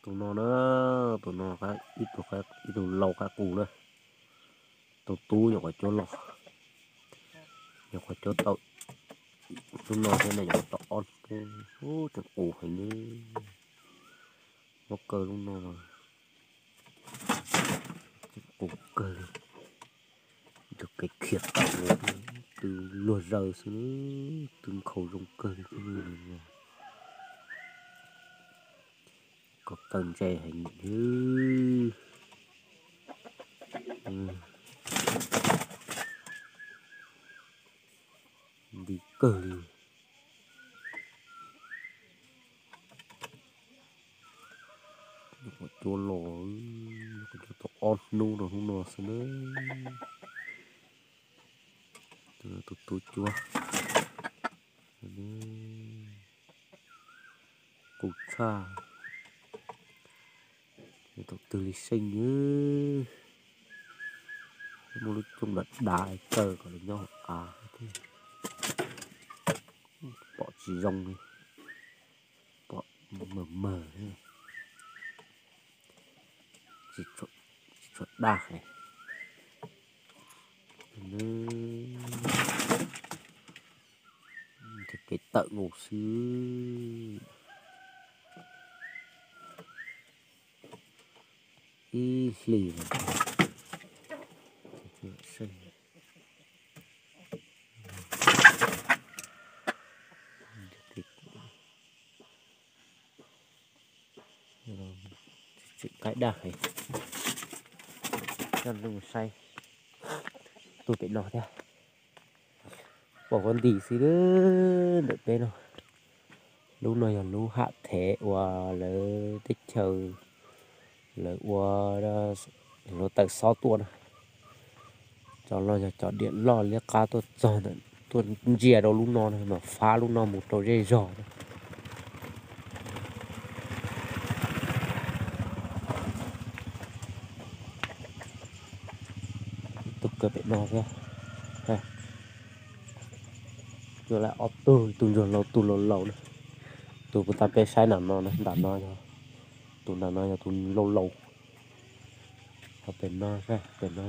Tus no na, tus no ib tug, ib tug lau qaib qus na. Tus tub nyuam qhuav cuab los, nyuam qhuav cuab tau lub no thiab ne, nyuam qhuav tau ob hnub, tseem qus heev li. Mob kawg lub no mas, tseem qus kawg li. Tus kev khiav tawm, twb luag zaws xwb, twb nkhaus zoo kawg li. Ko taw ntse heev li. Nti kawg li. Nyuam qhuav cuab los, nyuam qhuav cuab tau ob hnub rau hnub no xwb na. Tus tub cuab, qus tshaj, thaum twg li seej, muaj lub cooj dav dav kawg kom nws nyob hauv av thiab, pom tsis zoo li, pom mawg mawg, tsis tshua daj li. Kev tawm nkaus xwb. Ib hlis no, tseem qaib daj heev. Coj nej mus saib tus pem no thiab. Pom huab nti xwb ntawm peb no. Lub no yog lub ham thev uas lawv teb chaws lawv ua hluav taws xob tuaj na. Cov no yog cov diam loj liab qab tuaj txog ntawm, tuaj ntsia rau lub no na, mas fab lub no mus rau zej zog na. Ib tug kawg pem no thiab. Cuab lawm ob tug, ib tug ntsuag laus, tus laus laus na. Tus puag ta peb saib nram no na, nram no yog, tus nram no yog tus laus laus. Ho pem no, pem no,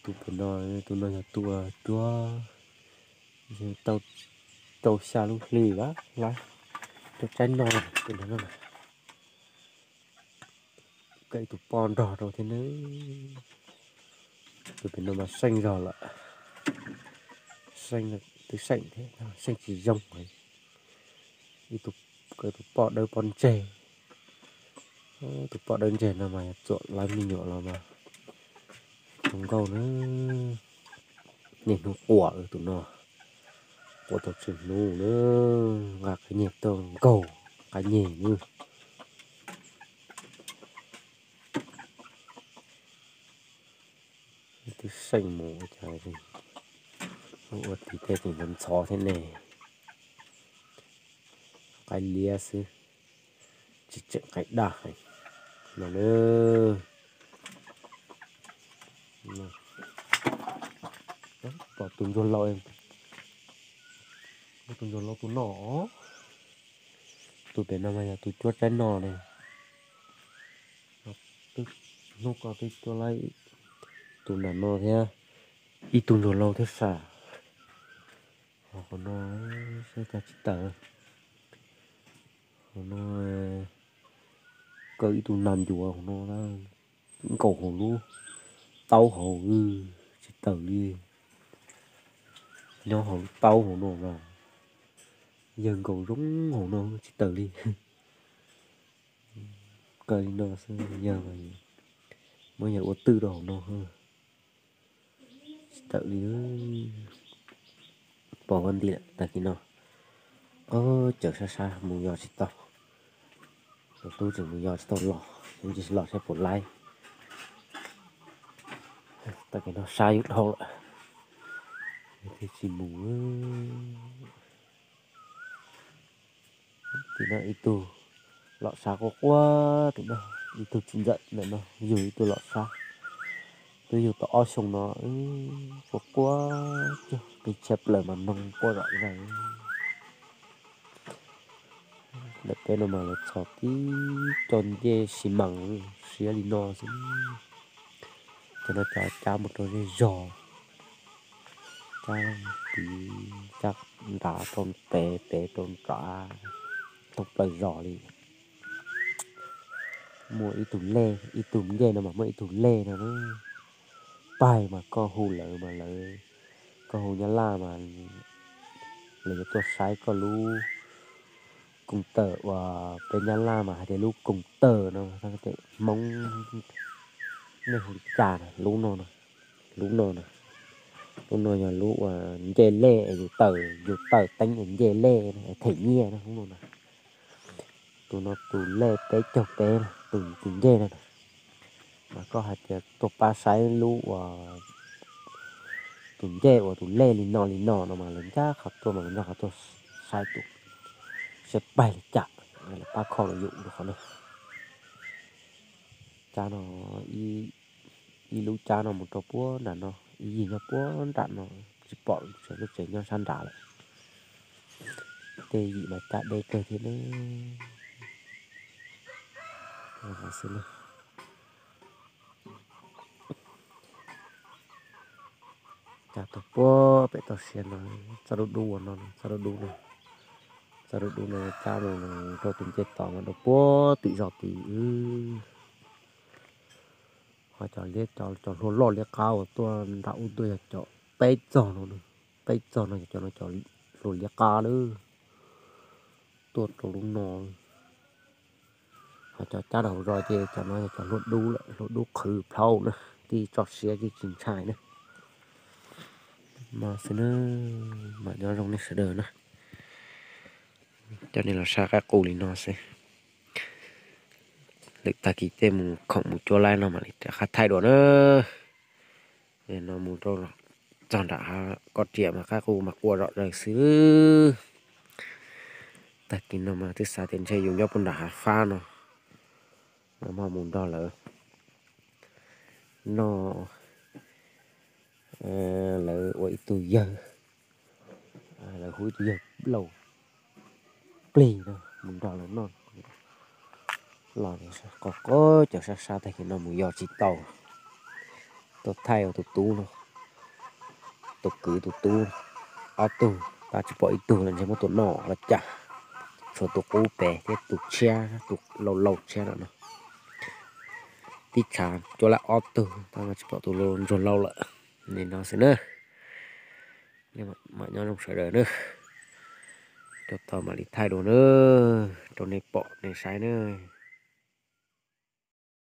tus pem no, tus no yog tus cuab tau rau xya lub hlis lawm, lawv cuab tsaib no, tus no na. Kawg ib tug poj nrog rau thiab na. Tus pem no mas seej zog lawm, seej, twb seej thiab, seej tsis zoo. Ib tug, kawg tus poj dawb poj ntseg. Tus poj dawb ntseg no mas yog txuam lawv me nyuam los mas zoo nkauj na. Niaj hnub quaj tus no, quaj tau tsawg hnub na, nqa qab nyeg tuaj nkaug qab nyeg na. Twb seej mus ua cas, ua tim tej tseem ntxhov ntxhov thiab ne. Qaib liab xwb, tsis tseem qaib daj heev no na. Pom tus ntsuag laus, tus ntsuag laus tus no, tus pem no mas yog tus cuab tsaib no ne. Hnub ko twb cuab lawm tus nram no thiab, ib tug ntsuag laus thiab sas. Hauv no saib cas tsis tawm. Hauv no kawg ib tug nas ncuav hauv no, nkaum hauv lub taub hauv, tsis tawm li. Nyob hauv lub taub hauv no mas yawg nkaum zoo hauv no tsis tawm li. Kawg li no xwb, yawg muab yawg ua twj rau hauv no. Tsis tawm li. Pom huab nti lawm tag kis no. Ob, cawm sab sab mus yos tsis tau. Tus tub tseem mus yos tsis tau los, mus tsis los saib puas laib. Tag kis no sab yuav dhau lawm, thiaj tsis mus. Tim no ib tug lom sab quaj quaj tim no, ib tug tsis ntxawm ntawm no yug ib tug lom sab. Twb yug tau ob xyoo no, quaj quaj cuag qis tshaj plaws mas mloog quaj zom zaws. Ntawm peb no mas lawv txhos tib co ncej xi mas siab li no xwb. Cov no cov cab mus rau zej zog, cab tid, cab nrad rau pem, pem rau nrad, thoob plaws zos li. Muaj ib tug lej, ib tug ncej no mas muaj ib tug lej no na. Pais mas koj hu lawv mas lawv, koj hu nyab laj mas lawv yuav tuaj saib koj lub koos tawm uas peb nyab laj mas hais tias lub koos tawm no, Hmoob nej hu li cas na, lub no na, lub no na, lub no yog lub uas ncej lej es yus tawm, yus tawm teeb es ncej lej them nyiaj na, lub no na. Tus no tus lej peb caug peb, tus tus ncej no na. Mas koj hais tias tuaj pab saib lub uas tus ncej uas tus lej li no li no no mas lawv ncaj qhov tuaj mas lawv ncaj qhov tuaj saib tus siab pais li cas, lawv pab kho rau yus rau qhov no. Cab no, ib lub cab no mus rau puag nram no, ib yig nyob puag nram no, tsis pom lub tsev nyob sab nrad lawm. Tej yim mas cab deb kawg thiab na. Xwb na. Cab tau puag pem toj siab no, txoj dub dub ua no, txoj dub dub no, txoj dub dub no cab mus rau tus ncej tod mas dau puag tim zos tid. Ho cov liab, cov hlua loj liab qab uas tuaj nram ub tuaj yog cov peb txog no, peb txog no yog cov no cov hlua liab qab lawm, tuaj rau lub no. Ho cov cab rau hauv zos ces cov no yog cov hlua dub lawm, hlua dub qhwv plhaub na, tib tso siab tib tsis ntshai na. No xwb na, mam nyob zoo nej sawv daws na. Coj nej los saib qaib qus li no xwb. Lwm tag kis tej mus khoom mus cuab laib no mam li rov qab thaij dua na. No mus rau txog nram hav koj riam mas qaib qus mas quaj zom zaws xwb. Tag kis no mas twb xav tias ntshe yus nyob puag nram hav fab no, mas mus nrog lawv noj, lawv ua ib tug yawg, lawv hu ib tug yawg laus plig no mus nrog lawv noj. Los qos qos cov sab sab tag kis no mus yos tsis tau, tuaj thaij ua tus tub no, tus kwv tus tub, ob tug tab tsis pom ib tug los ntshe muab tua noj los cas. Tshuav tus qub pem thiab tus tshiab, tus laus laus tshiab no no. Tib tshav cuab laj ob tug tab tsis pom tus ntsuag laus lawm. Li no xwb na. Mam nyob zoo sawv daws na. Rau tod mam li thaij dua na, rau nej pom nej saib na.